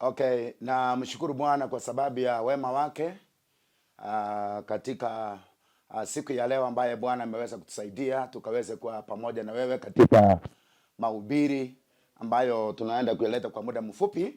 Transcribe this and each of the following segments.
Okay, na mshukuru Bwana kwa sababu ya wema wake katika siku ya leo ambaye Bwana ameweza kutusaidia tukaweze kuwa pamoja na wewe katika mahubiri ambayo tunaenda kuyaleta kwa muda mfupi.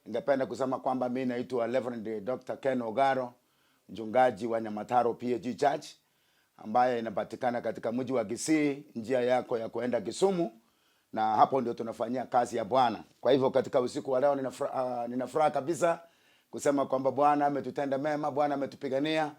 Ningependa kusema kwamba mi naitwa Reverend Dr. Ken Ogaro, mchungaji wa Nyamataro PAG Church ambaye inapatikana katika mji wa Kisii, njia yako ya kuenda Kisumu, na hapo ndio tunafanyia kazi ya Bwana. Kwa hivyo katika usiku wa leo nina furaha kabisa kusema kwamba Bwana ametutenda mema, Bwana ametupigania.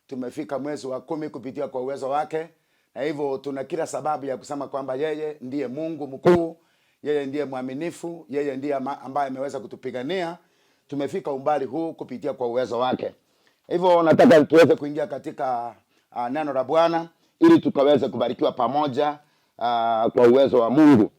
Tumefika mwezi wa 10 kupitia kwa uwezo wake, na hivyo tuna kila sababu ya kusema kwamba yeye ndiye Mungu mkuu, yeye ndiye mwaminifu, yeye ndiye ambaye ameweza kutupigania. Tumefika umbali huu kupitia kwa uwezo wake. Hivyo nataka tuweze kuingia katika neno la Bwana ili tukaweze kubarikiwa pamoja kwa uwezo wa Mungu.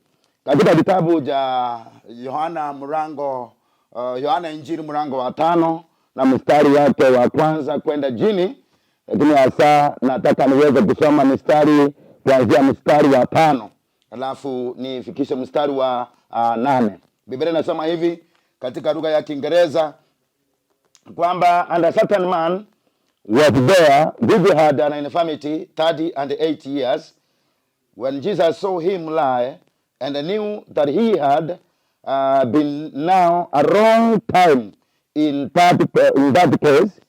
Katika kitabu cha Yohana mlango Yohana Injili mlango wa 5 na mstari wake wa kwanza kwenda chini, lakini hasa nataka niweze kusoma mstari kuanzia mstari wa 5 alafu nifikishe mstari wa 8. Biblia inasema hivi katika lugha ya Kiingereza kwamba and a certain man was there which had an infirmity 38 years. When Jesus saw him lie and knew that he had been now a long time in that case,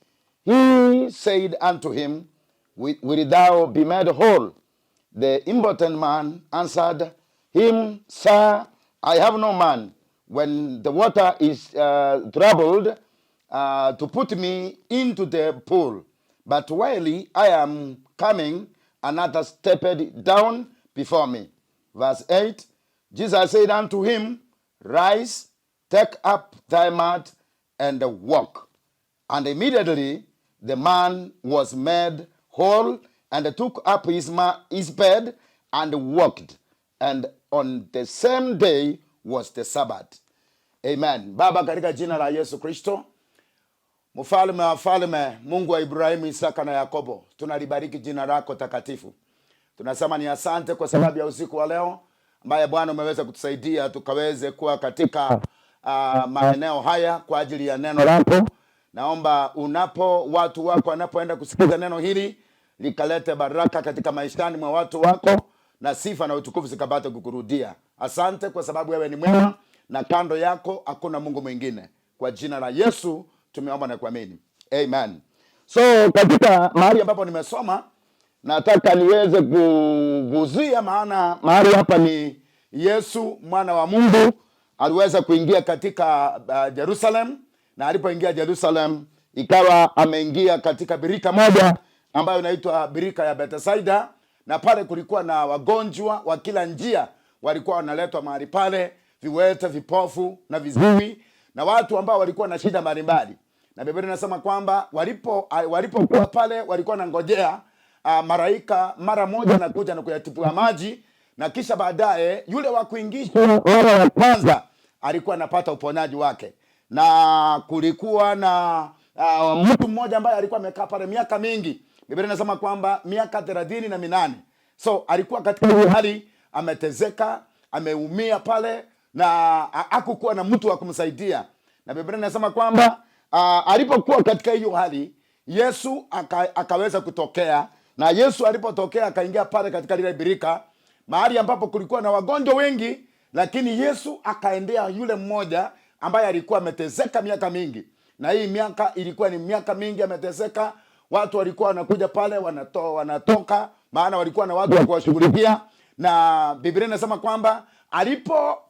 he said unto him, Wilt thou be made whole? The impotent man answered him, Sir, I have no man when the water is troubled to put me into the pool. But while I am coming, another stepped down before me. Verse 8, Jesus said unto him, Rise, take up thy mat, and walk. And immediately the man was made whole, and took up his bed and walked. And on the same day was the Sabbath. Amen. Baba, katika jina la Yesu Kristo, mfalme wa falme, Mungu wa Ibrahimu, Isaka na Yakobo, tunalibariki jina lako takatifu. Tunasema ni asante kwa sababu ya usiku wa leo ambaye Bwana umeweza kutusaidia tukaweze kuwa katika maeneo haya kwa ajili ya neno lako. Naomba unapo watu wako wanapoenda kusikiza neno hili likalete baraka katika maishani mwa watu wako, na sifa na utukufu zikapate kukurudia. Asante kwa sababu wewe ni mwema na kando yako hakuna Mungu mwingine. Kwa jina la Yesu tumeomba na kuamini. Amen. So katika mahali ambapo nimesoma nataka niweze kuguzia, maana mahali hapa ni Yesu mwana wa Mungu aliweza kuingia katika Jerusalem, na alipoingia Jerusalem ikawa ameingia katika birika moja ambayo inaitwa birika ya Bethsaida, na pale kulikuwa na wagonjwa wa kila njia walikuwa wanaletwa mahali pale, viwete, vipofu na viziwi na watu ambao walikuwa na shida mbalimbali. Na Biblia inasema kwamba walipokuwa pale walikuwa wanangojea malaika mara moja anakuja na kuyatipua maji, na kisha baadaye yule wa kuingishwa mara ya kwanza alikuwa anapata uponyaji wake. Na kulikuwa na mtu mmoja ambaye alikuwa amekaa pale miaka mingi. Biblia inasema kwamba miaka 38. So alikuwa katika hiyo hali, ametezeka, ameumia pale na hakukuwa na mtu wa kumsaidia. Na Biblia inasema kwamba alipokuwa katika hiyo hali Yesu akaweza kutokea. Na Yesu alipotokea akaingia pale katika lile birika, mahali ambapo kulikuwa na wagonjwa wengi, lakini Yesu akaendea yule mmoja ambaye alikuwa ameteseka miaka mingi. Na hii miaka ilikuwa ni miaka mingi ameteseka. Watu walikuwa wanakuja pale wanatoka, maana walikuwa na watu wa kuwashughulikia. Na Biblia inasema kwamba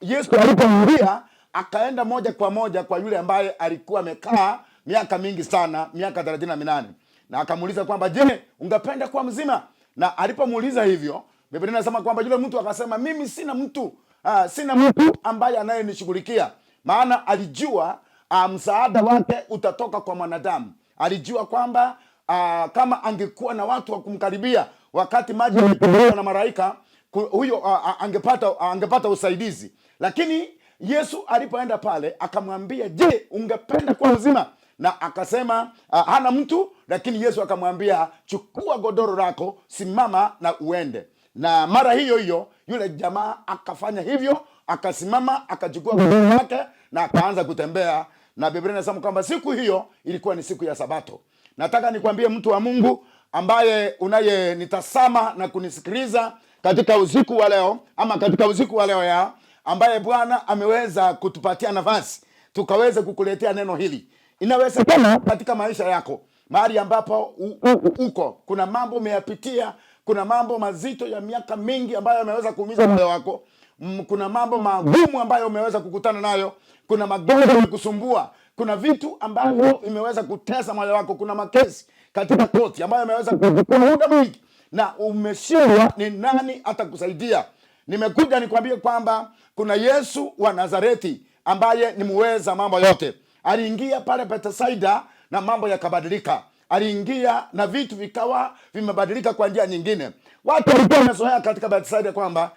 Yesu alipoingia akaenda moja kwa moja kwa yule ambaye alikuwa amekaa miaka mingi sana, miaka 38. Na akamuuliza kwamba je, ungependa kuwa mzima? Na alipomuuliza hivyo, Biblia inasema kwamba yule mtu akasema, mimi sina mtu, sina mtu ambaye anayenishughulikia. Maana alijua msaada wake utatoka kwa mwanadamu. Alijua kwamba kama angekuwa na watu wa kumkaribia wakati maji yalipigwa na malaika, huyo angepata usaidizi. Lakini Yesu alipoenda pale akamwambia, je, ungependa kuwa mzima? Na akasema hana mtu, lakini Yesu akamwambia, chukua godoro lako, simama na uende. Na mara hiyo hiyo yule jamaa akafanya hivyo, akasimama, akachukua godoro lake na akaanza kutembea. Na Biblia inasema kwamba siku hiyo ilikuwa ni siku ya Sabato. Nataka nikwambie mtu wa Mungu ambaye unayenitazama na kunisikiliza katika usiku wa leo, ama katika usiku wa leo ya ambaye Bwana ameweza kutupatia nafasi tukaweze kukuletea neno hili. Inawezekana katika maisha yako mahali ambapo uko kuna mambo umeyapitia, kuna mambo mazito ya miaka mingi ambayo yameweza kuumiza moyo wako. Kuna mambo magumu ambayo umeweza kukutana nayo, kuna magonjwa yamekusumbua, kuna vitu ambavyo imeweza kutesa moyo wako, kuna makesi katika koti ambayo yameweza kuchukua muda mwingi na umeshindwa, ni nani atakusaidia? Nimekuja nikwambie kwamba kuna Yesu wa Nazareti ambaye ni muweza mambo yote. Aliingia pale Bethsaida na mambo yakabadilika. Aliingia na vitu vikawa vimebadilika kwa njia nyingine. Watu walikuwa wamezoea katika Bethsaida kwamba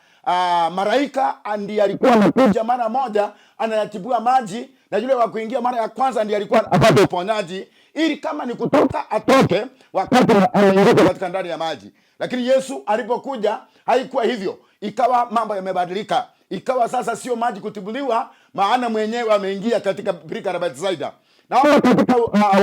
malaika ndiye alikuwa anakuja mara moja anayatibua maji, na yule wa kuingia mara ya kwanza ndiye alikuwa apate uponyaji, ili kama ni kutoka atoke wakati ameingia katika ndani ya maji. Lakini Yesu alipokuja haikuwa hivyo, ikawa mambo yamebadilika, ikawa sasa sio maji kutibuliwa, maana mwenyewe ameingia katika birika la Bethsaida. Naomba katika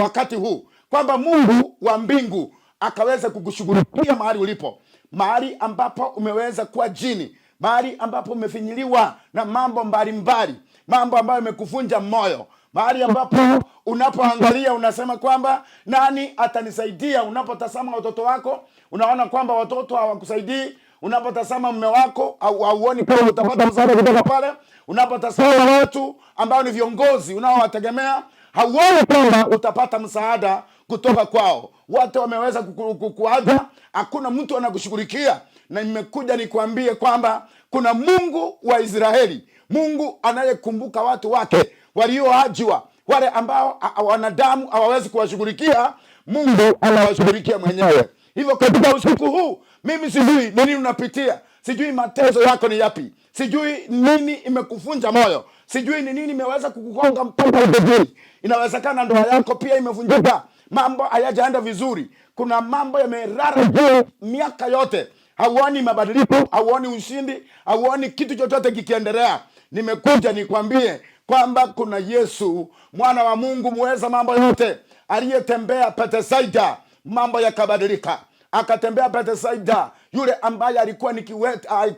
wakati huu kwamba Mungu wa mbingu akaweza kukushughulikia mahali ulipo, mahali ambapo umeweza kuwa jini, mahali ambapo umefinyiliwa na mambo mbalimbali, mambo ambayo yamekuvunja moyo, mahali ambapo unapoangalia unasema kwamba nani atanisaidia. Unapotazama watoto wako unaona kwamba watoto hawakusaidii. Unapotazama mume wako hauoni kama utapata msaada kutoka pale. Unapotazama watu ambao ni viongozi unaowategemea hauoni kwamba utapata msaada kutoka kwao. Wote wameweza kukuacha, hakuna mtu anakushughulikia. Na nimekuja nikuambie kwamba kuna Mungu wa Israeli, Mungu anayekumbuka watu wake walioachwa, wale ambao wanadamu hawawezi kuwashughulikia, Mungu anawashughulikia mwenyewe. Hivyo katika usiku huu, mimi sijui nini unapitia, sijui mateso yako ni yapi, sijui nini imekuvunja moyo, sijui ni nini imeweza kukugonga mpaka uko. Inawezekana ndoa yako pia imevunjika, mambo hayajaenda vizuri, kuna mambo yamerara juu miaka yote, hauoni mabadiliko, hauoni ushindi, hauoni kitu chochote kikiendelea. Nimekuja nikwambie kwamba kuna Yesu mwana wa Mungu muweza mambo yote, aliyetembea Bethsaida, mambo yakabadilika. Akatembea Bethsaida, yule ambaye alikuwa ni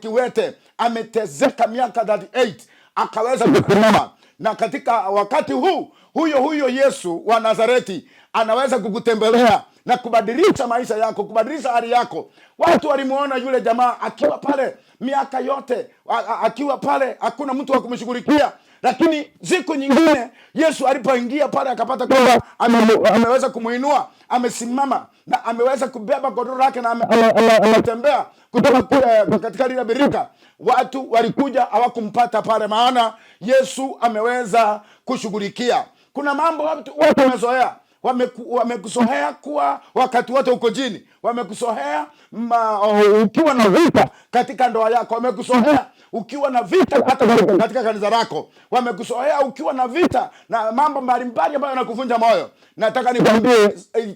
kiwete, ametezeka miaka 38 akaweza kusimama. Na katika wakati huu huyo huyo Yesu wa Nazareti anaweza kukutembelea na kubadilisha maisha yako, kubadilisha hali yako. Watu walimuona yule jamaa akiwa pale miaka yote, akiwa pale, hakuna mtu wa kumshughulikia. Lakini siku nyingine Yesu alipoingia pale akapata kwamba ameweza kumuinua, amesimama na ameweza kubeba godoro lake na ametembea kutoka kule katika lile birika. Watu walikuja hawakumpata pale, maana Yesu ameweza kushughulikia. Kuna mambo watu wamezoea, wamekuzoea kuwa wakati wote uko chini, wamekuzoea ukiwa na vita katika ndoa yako, wamekuzoea ukiwa na vita hata katika kanisa lako, wamekuzoea ukiwa na vita na mambo mbalimbali ambayo yanakuvunja moyo. Nataka nikwambie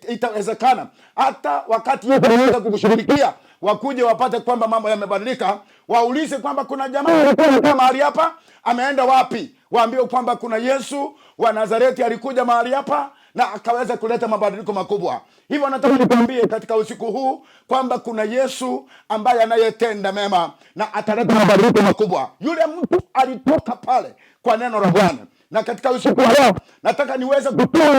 itawezekana hata wakati Yesu anaweza kukushughulikia, wakuje wapate kwamba mambo yamebadilika, waulize kwamba kuna jamaa alikuwa mahali hapa, ameenda wapi? Waambiwe kwamba kuna Yesu wa Nazareti alikuja mahali hapa na akaweza kuleta mabadiliko makubwa. Hivyo nataka nikwambie katika usiku huu kwamba kuna Yesu ambaye anayetenda mema na ataleta mabadiliko makubwa. Yule mtu alitoka pale kwa neno la Bwana, na katika usiku wa leo nataka niweze kutoa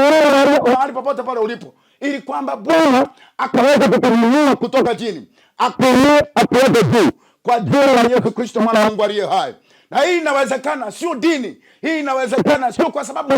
mahali popote pale ulipo, ili kwamba Bwana akaweze kukuinua kutoka chini, akuinue akuweke juu kwa jina la Yesu Kristo mwana wa Mungu aliye hai. Na hii inawezekana, sio dini. Hii inawezekana sio kwa sababu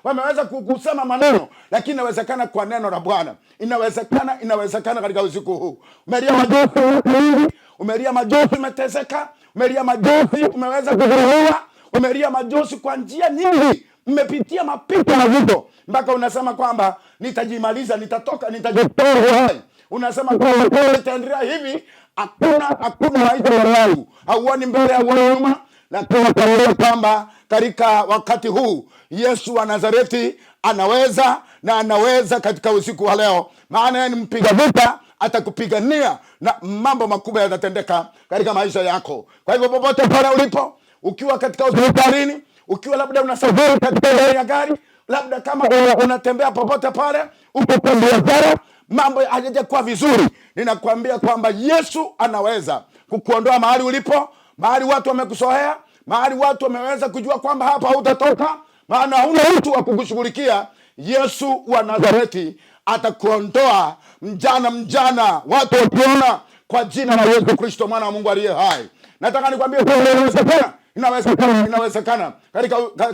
wameweza kusema maneno, lakini inawezekana kwa neno la Bwana. Inawezekana, inawezekana katika usiku huu. Umelia majozi mingi, umelia majozi, umeteseka, umelia majozi, umeweza kudhulumiwa, umelia majozi kwa njia nyingi, mmepitia mapito mazito mpaka unasema kwamba nitajimaliza, nitatoka, nitajitoa uhai. Unasema kwamba nitaendelea hivi, hakuna maisha mbele yangu, hauoni mbele, hauoni nyuma. Lakini nakwambia kwamba katika wakati huu Yesu wa Nazareti anaweza na anaweza katika usiku wa leo, maana yeye ni mpiga vita, atakupigania na mambo makubwa yatatendeka katika maisha yako. Kwa hivyo popote pale ulipo, ukiwa katika hospitalini, Ukiwa labda unasafiri katika ndani ya gari, labda kama unatembea popote pale, uko kwa biashara, mambo hayajakuwa vizuri, ninakwambia kwamba Yesu anaweza kukuondoa mahali ulipo, mahali watu wamekusohea, mahali watu wameweza kujua kwamba hapa hutatoka, maana huna mtu wa kukushughulikia. Yesu wa Nazareti atakuondoa mjana mjana, watu wakiona, kwa jina la Yesu Kristo mwana wa Mungu aliye hai. Nataka nikwambie inawezekana, inawezekana, inawezekana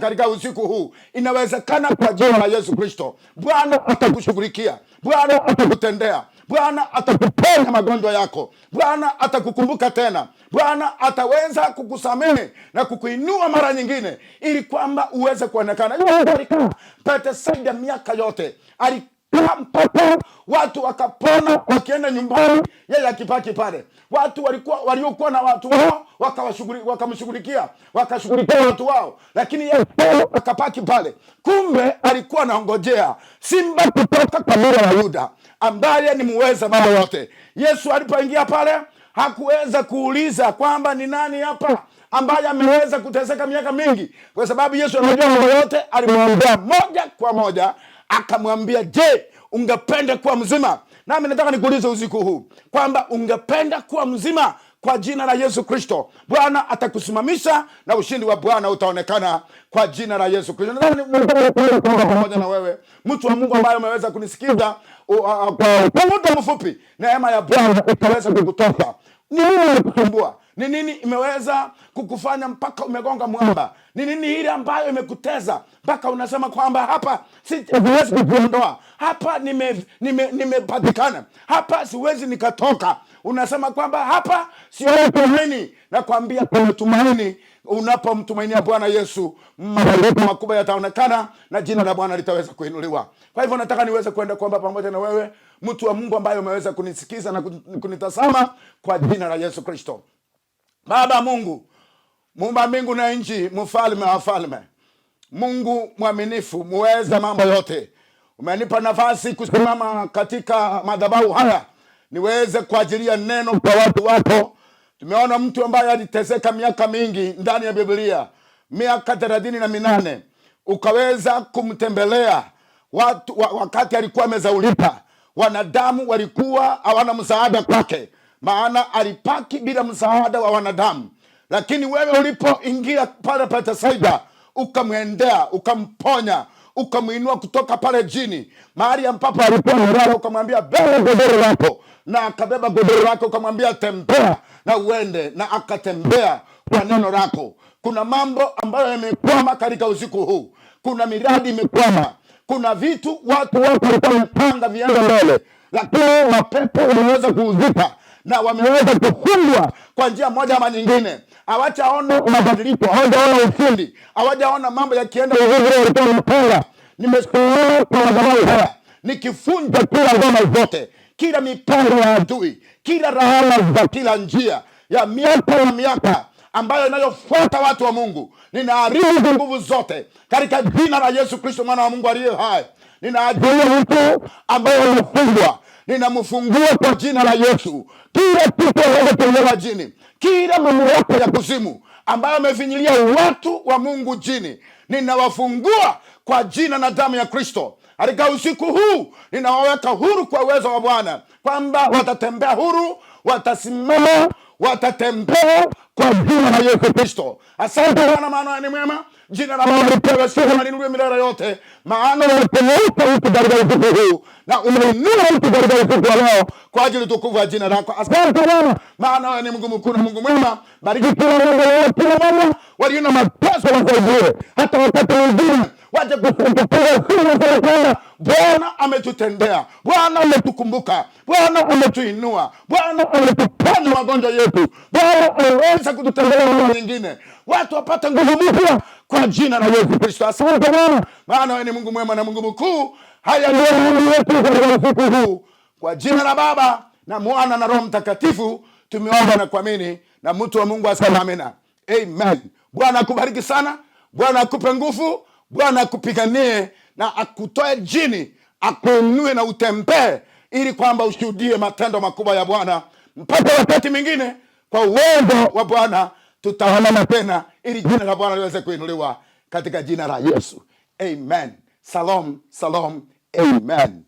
katika usiku huu, inawezekana kwa jina la Yesu Kristo. Bwana atakushughulikia, Bwana atakutendea, Bwana atakuponya magonjwa yako, Bwana atakukumbuka tena, Bwana ataweza kukusamehe na kukuinua mara nyingine, ili kwamba uweze kuonekana. Alikaa Bethsaida miaka yote, alikaa mpaka watu wakapona, wakienda nyumbani, yeye akipaki pale. Watu walikuwa waliokuwa na watu wao wakamshughulikia, wakashughulikia watu wao, lakini yeye akapaki pale. Kumbe alikuwa anaongojea simba kutoka kabila la Yuda ambaye ni muweza mambo yote. Yesu alipoingia pale hakuweza kuuliza kwamba ni nani hapa ambaye ameweza kuteseka miaka mingi, kwa sababu Yesu anajua mambo yote. Alimwambia moja kwa moja, akamwambia, je, ungependa kuwa mzima? Nami nataka nikuulize usiku huu kwamba ungependa kuwa mzima? Kwa jina la Yesu Kristo, Bwana atakusimamisha na ushindi wa Bwana utaonekana kwa jina la Yesu Kristo. Pamoja na wewe mtu wa Mungu ambaye umeweza kunisikiza kwa muda mfupi, neema ya Bwana itaweza kukutoka. Ni nini imekusumbua? Ni nini imeweza kukufanya mpaka umegonga mwamba? Ni nini ile ambayo imekuteza mpaka unasema kwamba hapa siwezi kukuondoa, hapa nimepatikana, hapa siwezi nikatoka? Unasema kwamba hapa sioni tumaini. Nakwambia kuna tumaini unapomtumainia Bwana Yesu, mabadiliko makubwa yataonekana na jina la Bwana litaweza kuinuliwa. Kwa hivyo nataka niweze kwenda kuomba pamoja na wewe mtu wa Mungu ambaye umeweza kunisikiza na kunitazama kwa jina la Yesu Kristo. Baba Mungu muumba mbingu na nchi, mfalme wa wafalme, Mungu mwaminifu, muweza mambo yote, umenipa nafasi kusimama katika madhabahu haya niweze kuajilia neno kwa watu wako. Tumeona mtu ambaye aliteseka miaka mingi ndani ya Biblia, miaka 38, ukaweza kumtembelea watu wakati alikuwa amezaulika. Wanadamu walikuwa hawana msaada kwake, maana alipaki bila msaada wa wanadamu, lakini wewe ulipoingia pale Bethsaida ukamwendea, ukamponya, ukamwinua kutoka pale jini mahali ambapo alikuwa amelala, ukamwambia beba godoro lako, na akabeba godoro lako, ukamwambia tembea na uende, na akatembea kwa neno lako. Kuna mambo ambayo yamekwama katika usiku huu, kuna miradi imekwama, kuna vitu watu wako walikuwa wamepanga viende mbele, lakini mapepo wameweza kuuzuka na wameweza kufungwa kwa njia moja ama nyingine. Hawajaona mabadiliko, hawajaona ufundi, hawajaona mambo yakienda vizuri walikuwa wamepanga. Nimesimama kwa madhabahu haya nikifunja kila ngoma zote, kila mipango ya adui, kila rahama za kila njia ya miaka na miaka ambayo inayofuata watu wa Mungu. Ninaharibu nguvu zote katika jina la Yesu Kristo mwana wa Mungu aliye hai. Ninaajilia mtu ambaye amefungwa, ninamfungua kwa jina la Yesu. Kila kitu ambacho jini, kila mamlaka ya kuzimu ambayo amefinyilia watu wa Mungu jini, ninawafungua kwa jina na damu ya Kristo. Katika usiku huu ninawaweka huru kwa uwezo wa Bwana, kwamba watatembea huru, watasimama, watatembea kwa jina la Yesu Kristo. Asante Bwana, maana ni mwema. Jina la Bwana lipewe sifa na liinuliwe milele yote, maana umepeleka mtu katika usiku huu na umeinua mtu katika usiku wa leo kwa ajili tukufu wa jina lako. Asante Bwana, maana wewe ni Mungu mkuu na Mungu mwema. Bariki kila mmoja, kila mama walio na mateso wasaidie, hata wakati mwingine waje kupiga simu kwamba Bwana ametutendea, Bwana ametukumbuka, Bwana ametuinua, Bwana ametuponya magonjwa yetu, Bwana ameweza kututembelea mara nyingine, watu wapate nguvu mpya kwa jina la Yesu Kristo. Asante Bwana, maana wewe ni Mungu mwema na Mungu mkuu. Haya ndio maombi yetu katika usiku huu, kwa jina la Baba na Mwana na Roho Mtakatifu tumeomba na kuamini, na mtu wa Mungu asema amina. Amen. Bwana akubariki sana, Bwana akupe nguvu, Bwana akupiganie na akutoe jini, akuinue na utembee, ili kwamba ushuhudie matendo makubwa ya Bwana. Mpaka wakati mwingine, kwa uwezo wa Bwana tutaonana tena, ili jina la Bwana liweze kuinuliwa. katika jina la Yesu. Amen. Salom, salom, amen.